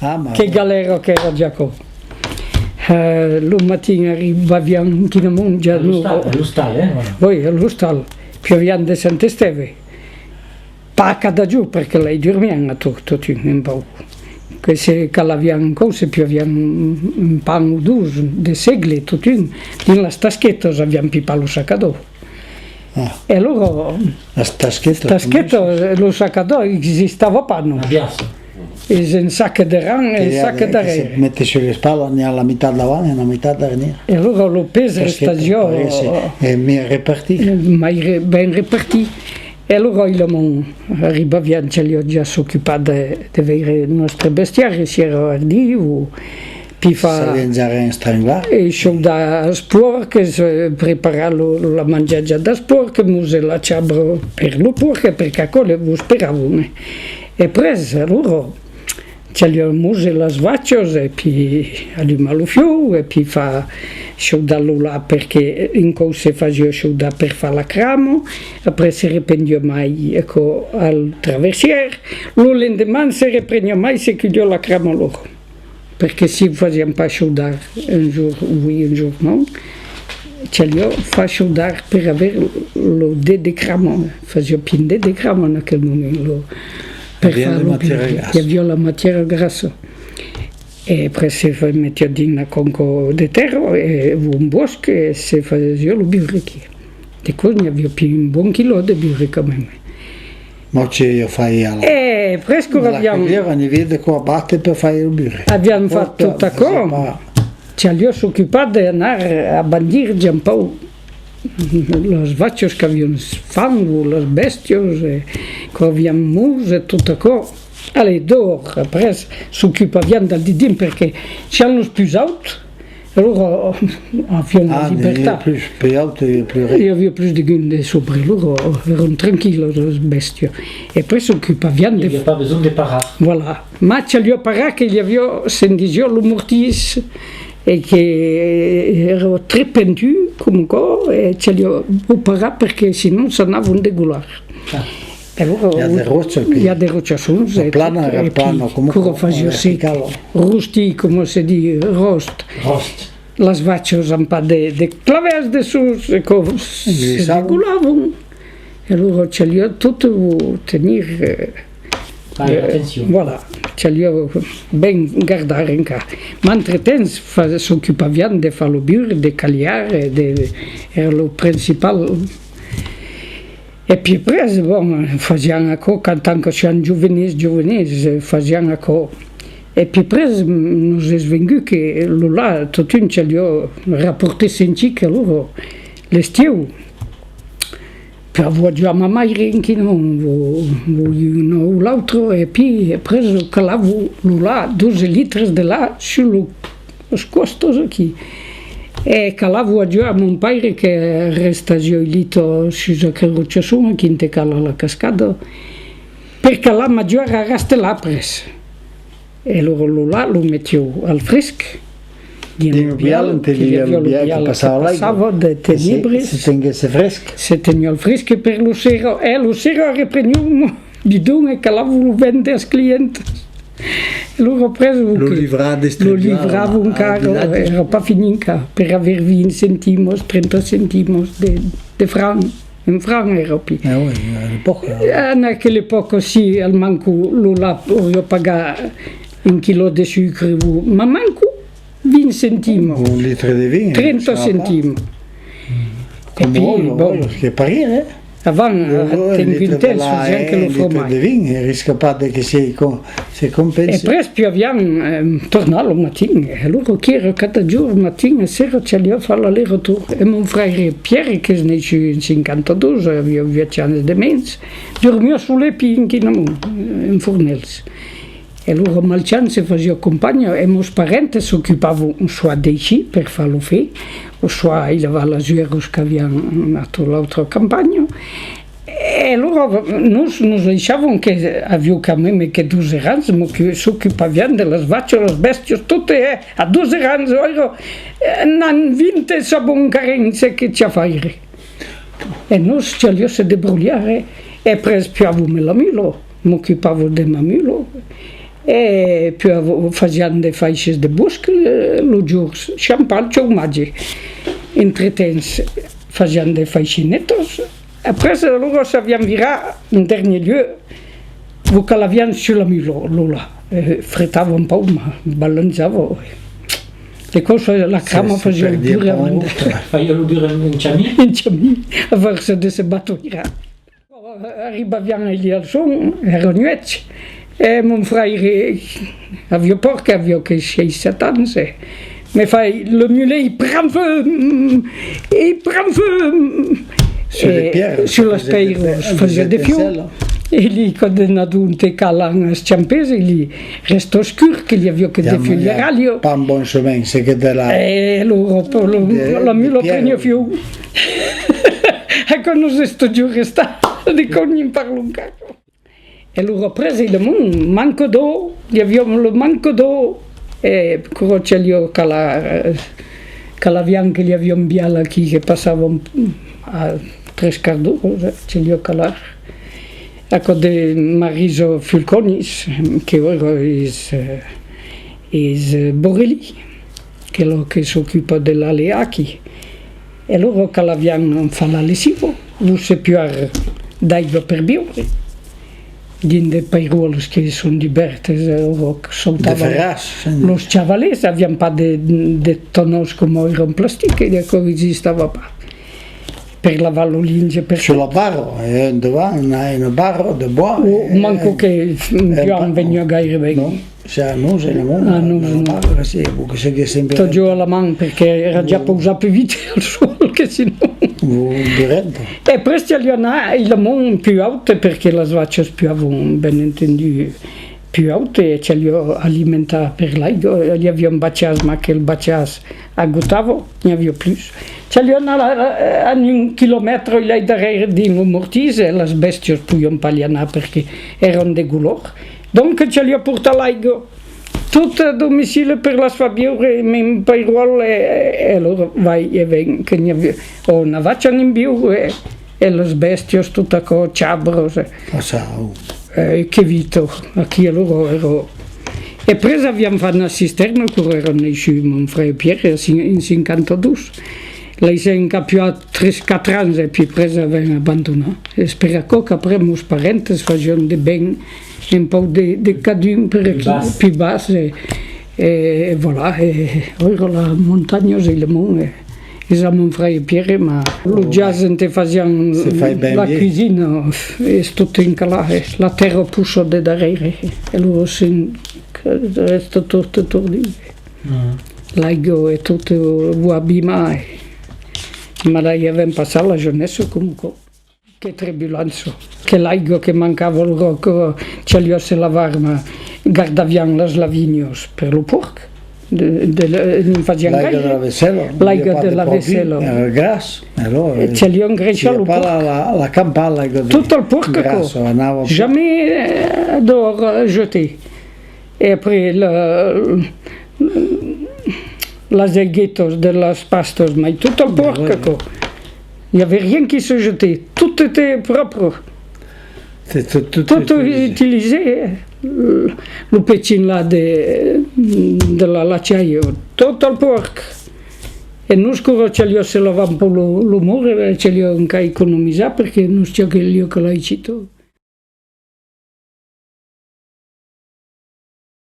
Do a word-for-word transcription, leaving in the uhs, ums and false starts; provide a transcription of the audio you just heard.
Ah, ma... Que galèra qu'èra, Jacò. Eh, lo matin arribaviam quinamont ja... A l'ostal, a l'ostal, eh, voilà. Oui, a l'ostal. Piaviam de Sant Estève. Pas cada jorn, perque lai durmiam a tot, totun, un pauc. Que se calaviam un còp, se piaviam un pan o dos de segle, totun, dins las tasquetas, aviam pipat lo sacador. Ah. E alora... Las tasquetas, tasquetas, lo sacador existava pas, non? Aviás. Es un sac de ran, un sac de ran. Que se mete sus l'espatla, n'i a la mitat davant e la mitat darnièr. E alora lo pes restaviá... Tasqueta, parece, eh, mai repartit. Mai re-, ben repartit. E alora, ailament, arribaviam, caliá ja s'ocupar de, de veire nòstre bestiari, si èra ardiu o pifar. S'aviam ja ren estranglat. E chaudar as pòrques, eh, preparar lo, la manjatja das pòrques, muse la chabra per lo pòrc, perque aquò le, vos esperavon, eh. E pres, alora, caliá muse las vachas, e pi alumar lo fieu, e pi far chaudar lo lach, perque un còp se fasiá chaudar per far la crama, après se rependiá mai aquò al traversièr, lo lendeman se repreniá mai, se culhiá la crama alora. Perque si fasiam pas chaudar un jorn oui, un jorn non, caliá far chaudar per aver lo det de crama, fasiá pin det de crama en aquel moment, lo, per far lo burre. I aviá la matièra grassa. E après se fa-, metiá dins la conca de tèrra, e un bòsc, e se fasiá lo burre aquí. De còps n'i aviá pin un bon quilò de burre quand même. Mòt se i fai a la... E presque aviam... La culhièra, n'i aviá de còps a batre per far lo burre. Aviam fat tot aquò. Caliá s'ocupar d'anar a bandir ja un pauc las vachas qu'avián fam o las bèstias, e qu'avián mos e tot aquò. Allez, dehòra, après, s'ocupaviam del dedins, perque siam los pus auts, alora, aviam la libertat. Ah, n'i aviá pus, pus aut e pus ren. I aviá pus degun de sobre, alora, èran tranquillas las bèstias. E après s'ocupaviam de... I aviá pas besonh de parar. Voilà. Mas caliá parar, que i aviá, se'n disiá, lo mortís, e que èra très pentu, coma aquò, e caliá o parar, perque sinon s'anavan degolar. Ah. E alora, i a de ròchas aquí. I a de ròchas, la plana èra plana, coma aquò, fasiá sec, rostit, coma se ditz, ròst. Ròst. Las vachas an pas de, de clavèrs dessús, e aquò se degolavan. E alora caliá tot o tenir, eh, eh, voilà, caliá ben gardar encara. Mas entretemps fa-, s'ocupaviam de far lo burre, de calhar, e de, èra lo principal. E pi après, bon, fasiam aquò, quand, tant que siam jovenís, jovenís, eh, fasiam aquò. E pi après, mm, nos es vengut que lo lach, totun, caliá raportar cent chic, alora, l'estiu, per voajar ma maire en quin moment, o, o un o l'autre, e pi après, calava lo lach, dotze litres de lach sus lo, las còstas aquí. E calava ajuar a mon paire que restasiá lito sus aquel rochasson, aquí ente cala la cascada, per calar m'ajuar a rastelar après. E lo, lo lach, lo metiá al fresc, dins lo vial, ente i aviá lo vial que passava de tenebres. Se tenguèsse fresc. Se teniá al fresc per lo sera, e lo sera repreniá un didon e calava lo vendre as clientas. E lo represa, lo livrar, lo livrava encara, èra pas fini encara, per aver vint centimos, trenta centimos de, de franc. Un franc èra pi. Ah oui, a l'epòca. En aquela epòca, si al manco lo lach auriá pagat un quilò de sucre, o, ma manco, vint centimos. Un litre de vin, trenta centimos. E pi, bon, que parir, eh? Avant, a tengut temps, fasiam que lo fromatge. Un litre de vin, e risca pas de que se com-, se compense. E après, pi aviam, eh, tornat lo matin, e alora qu'èra cada jorn, matin e sera, caliá far l'aller-retour. E mon fraire Pierre, qu'es neissut en cinquanta dos, aviá uèch ans de mens, dormiá sul pi en quin amont, en Fornèls. E lor malchant se fasiá companha, e mos parents s'ocupavan soit d'eicí per far lo fen, o soit ailavar las uèras qu'aviam a tot l'autra campanha. E lor, nos, nos laissavan que aviá quand même que dotze ans, mos que s'ocupaviam de las vachas, las bèstias, tot, e a dotze ans, aira, eh, n'an vint e sabon carrens que chafar. E nos caliá se debrolhar, e, e pres puavan la mula, m'ocupava de ma mula, E puèi avo-, fasián de faisses de bòsc, eh, lo jorn, champal, chaumatge. Entretemps, fasián de faissinetas. Après, alora s'avián virat, en dernier lieu, vos calavián sus la mula, lo la, eh, fretava un pauc, mas balançava, eh. De còps, la crama fasiá lo dur avant de... Fasiá lo dur en, en chamin? En chamin, a fòrça de se bator. Arribaviam a Ilialson, èra nuèch, e mon fraire aviá paur, qu'aviá que sièis, sèt ans, e me fai: « Le mulet, il prend feu, il prend feu ! » Sur les pierres, sur las pèiras, fasiá de fium. E li, quand anadon te calan as champes, e li rèsta escur, que li aviá que de fuèlhas ralha. Pas un bon chemin, ce que de la... E lo, lo, la mula preniá fium. Aquò nos es totjorn restat, de quand ne'n parlon encara. E lo représ, e le mond, manca d'òc, i aviá le manca d'òc, e quora chaliá calar, eh, calaviam que li aviá un vial aquí que passava a tres quarts d'ora, chaliá calar. Aquò de Marisa Fulconis, que ora es, eh, es, eh, Borrelí, que lo que s'ocupa de l'alea aquí. E lor calaviam far la lessiva, vos se puar d'aiga per biure. Dins de pairuòlas que son dubèrtas, eh, o sautavan los chavalets, aviam pas de, de tonòs coma èra en plastic, e aquò existava pas. Per lavar lo linge, per... Sur la barra, eh, davant, una, una barra de bois. O manco que, eh, veniá gaire ben. Non. Siá nos, e la man, a nos, la man, que se, que se... Totjorn a la man, perque èra ja pausat pus vite al sòl que sinon. Durant. E après, chaliá anar, e la man pus aute, perque las vachas puavan, ben entendut, pus aute, e chaliá alimentar per l'aiga. I aviá un bachàs, mas aquel bachàs agotava, n'i aviá plus. Chaliá anar a, a, a un quilomètre, i lai darrèr dins lo mortís, e las bèstias podián pas i anar, perque èran de golòr. Donc, chaliá portar l'aiga tot a domicili per las far biure en pairuòl, e, e, e alora vai e ven, que n'i aviá, o una vacha en biure, e, e las bèstias, tot aquò, chabras, e, e que vita, aquí alora èra. E après aviam fat una cistèrna, quora èra naissut mon fraire Pierre, en cin-, en cinquanta-dos. L'ai sèm capuat tres, quatre ans, e puèi après avèm abandonat. Es per aquò qu'après mos parents fasián de ben un pauc de, de cadun per aquí, pus bas, e, e, e voilà, e, e ora las montanhas e le mond, e, es a mon fraire Pierre, mas lo jardin te fasián la cuisina, es tot encalat, e, la tèrra possa de darrèr, e, e lo sen, que rèsta tot tordit. L'aiga e tot, eh, vos abima, e, mas lai avèm passat la jeunesse coma aquò. Que tribulança! Que l'aiga que mancava al ròc, eh, chaliá se lavar, mas gardaviam las lavinhas per lo pòrc. De, de, de, ne'n fasiam gaire. L'aiga de la vesèla. L'aiga de la vesèla. Èra gras, alora, e chaliá engraissar lo pòrc. La, la, la campar, l'aiga de... Tot al pòrc, aquò. Jamais, eh, dehors, eh, jeter. E après, la, las aiguetas de las pastas, mai tot al pòrc, aquò. I aviá rien qui se jetait, tot était propre. Tot, tot, tot utilisé, eh. Lo pechin là de, de la lachaia, tot al pòrc. E nos, quora chaliá se lavar un pauc lo, lo mor, e chaliá encara economizar, perque nos chaliá que l'aichita.